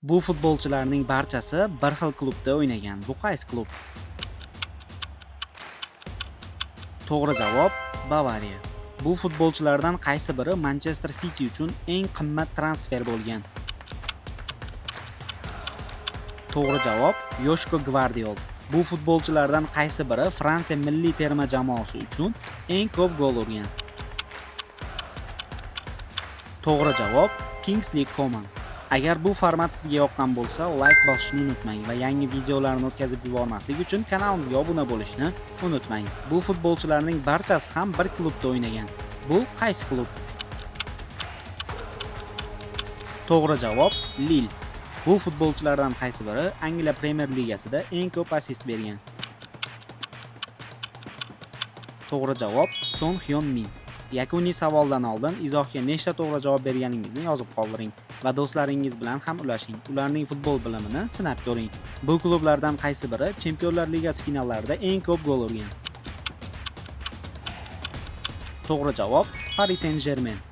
Bu futbolchilarning barchasi bir xil klubda o'ynagan. Bu qaysi klub? To'g'ri javob Bavariya. Bu futbolchilardan qaysi biri Manchester City uchun eng qimmat transfer bo'lgan? To'g'ri javob Yoshko Gvardiol. Bu futbolchilardan qaysi biri Fransiya milliy terma jamoasi uchun eng ko'p gol urgan? To'g'ri javob Kingsley Coman. Agar bu format sizga yoqqan bo'lsa, like bosishni unutmang va yangi videolarni o'tkazib yubormaslik uchun kanalimizga obuna bo'lishni unutmang. Bu futbolchilarning barchasi ham bir klubda o'ynagan. Bu qaysi klub? To'g'ri javob Lille. Bu futbolchilardan qaysi biri Angliya Premier Ligasida eng ko'p assist bergan? To'g'ri javob Son Hyon Min. Yakuniy savoldan oldin izohga nechta to'g'ri javob berganingizni yozib qoldiring va do'stlaringiz bilan ham ulashing. Ularning futbol bilimini sinab ko'ring. Bu klublardan qaysi biri Chempionlar Ligasi finallarida eng ko'p gol urgan? To'g'ri javob Paris Saint-Germain.